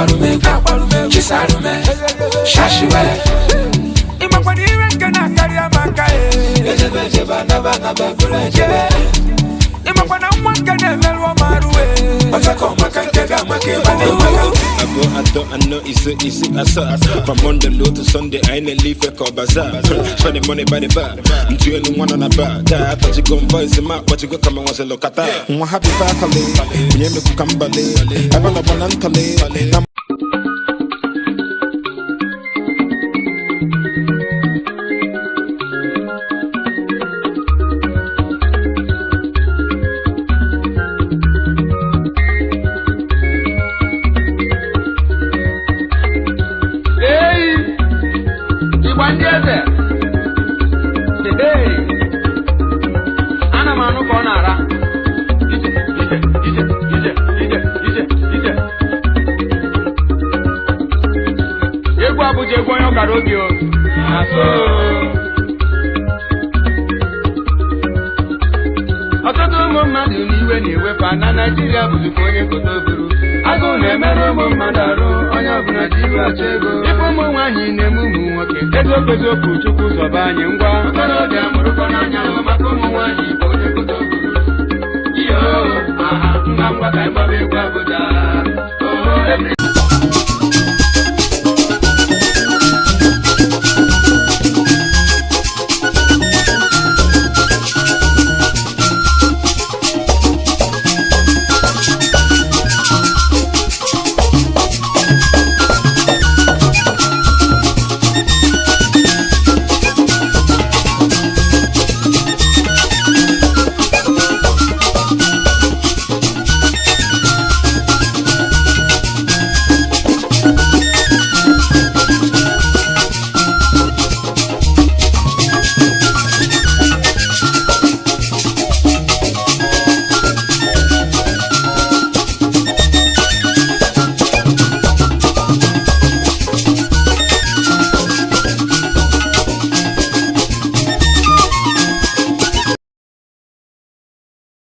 Agbarume, Chisarume, Shashiwe. Ịmakwana ire nke na-akarị amaka e. Ejebe ejebe anaba anaba bụrụ ejebe. Ịmakwana nwa nke na-emerụ ọmarụ e. Ọchakọ maka nke ga-amaka ịma na ịmaka. Abụọ, atọ, anọ, ise, isi, asaa. From Monday low to Sunday, anyị na-ele ife ka ọ bazaar. Spend the money by the bar. Ntụ elu nwa nọ na bar. Taa atachigo m voice ma akpọchigo ka ma nwasịlụ kata. Nwa happy fakalị, onye mekwu ka mbali. Ebe nọkwa na ntali. Na Ei, ịgba ndị eze. Ee, ana m anụ ka ọ na-ara. Ije, ije, ije, ije, ije, ije, ije. Egwu Abuja, egwu onye ọkara obi o. Na so. Ọtụtụ ụmụ mmadụ n'iwe na-ewefa na Naịjirịa bụzikwa onye koto buru. Agụụ na-emerụ ụmụ mmadụ arụ, onye ọbụla ji iwe achọ ego. Ife ụmụ nwaanyị na-eme ụmụ nwoke. Eziokwu eziokwu, Chukwu zọba anyị ngwa. Okorobịa mụrụkọ n'anya hụ maka ụmụ nwaanyị bụ onye koto buru. Iyo, aha, ngwa ngwa ka anyị gbaba egwu Abuja. Oh, every